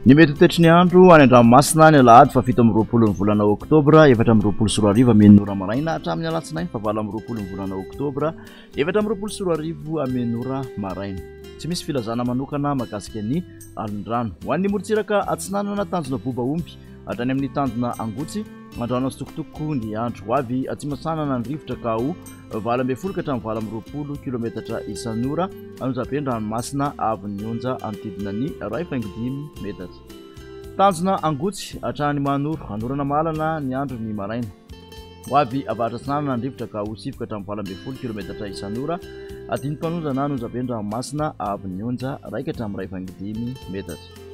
Ny mety ho toetry ny andro any an-dranomasina ny alahady faha 27 ny volana oktobra 2024 amin'ny ora maraina hatramin'ny alatsinainy faha 28 ny volana oktobra 2024 amin'ny ora maraina. Tsy misy filazana manokana mahakasika ny alin-drano. Ho an'ny morontsiraka atsinanana tanjona boba omby hatrany amin'ny tanjona angotsy Andrano tsitokotoko ny andro. Ho avy atsimo-atsinanana ny rivotra ka ho 18 ka hatramin'ny 28 kilometatra isan'ora. Anonjabe ny ranomasina avon'ny onja hanodidina ny 1,5 metatra. Tanjona Angotsy hatrany Mahanoro, anorana mahalana ny andro ny maraina. Ho avy avaratra atsinanana ny rivotra ka ho 9 ka hatramin'ny 18 kilometatra isan'ora. Adin'ny mpanonja na Anonjabe ny ranomasina avon'ny onja 1 ka hatramin'ny 1,5 metatra.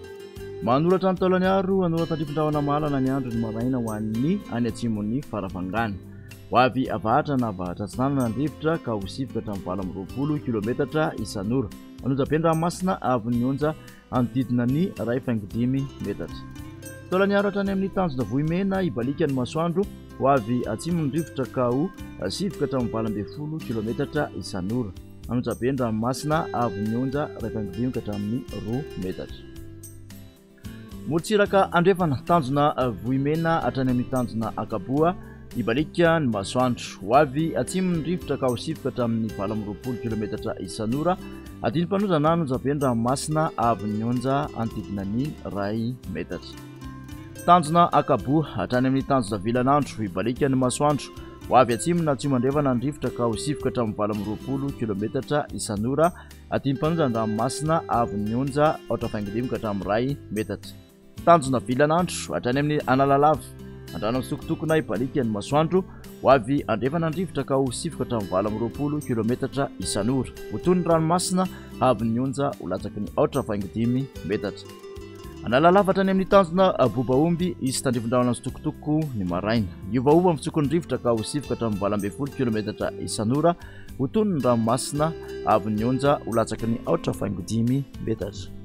Manoratra ny Taolagnaro, hanoratan-drifindrahona mahalana ny andro ny maraina ho an'ny any atsimon'ny Farafangana. Ho avy avaratra na avaratra atsinanana ny rivotra ka ho 9 ka hatramin'ny 28 kilometatra isan'ora. Anonjabe ny ranomasina avon'ny onja hanodidina ny 1,5 metatra. Taolagnaro hatrany amin'ny tanjona Vohimena, hibaliaka ny masoandro, ho avy atsimo ny rivotra ka ho 9 ka hatramin'ny 18 kilometatra isan'ora. Anonjabe ny ranomasina avon'ny onja 1,5 ka hatramin'ny 2 metatra. Morontsiraka andrefana, tanjona Vohimena hatrany amin'ny tanjona Ankaboa, hibaliaka ny masoandro. Ho avy atsimo ny rivotra ka ho 9 ka hatramin'ny 28 kilometatra isan'ora. Adin'ny-mpanonja na Anonjabe ny ranomasina avon'ny onja hanodidina ny 1 metatra. Tanjona Ankaboa hatrany amin'ny tanjona Vilanandro, hibaliaka ny masoandro. Ho avy atsimo na atsimo andrefana ny rivotra ka ho 9 ka hatramin'ny 28 kilometatra isan'ora. Adim-panonja ny ranomasina avon'ny onja 4,5 ka hatramin'ny 1 metatra. Tanjona Vilanandro hatrany amin'ny Analalava, andrano misokotokona hibaliaka ny masoandro. Ho avy andrefana ny rivotra ka ho 9 ka hatramin'ny 28 kilometatra isan'ora. Ho toy ny ranomasina avon'ny onja ho latsaky ny 4,5 metatra. Analalava hatrany amin'ny tanjona Bobaomby hisy tandrifin-drahona mitsitokotoko ny maraina. Hiovaova ny fitsokon'ny rivotra ka ho 9 ka hatramin'ny 18 kilometatra isan'ora. Ho toy ny ranomasina avon'ny onja ho latsaky ny 4,5 metatra.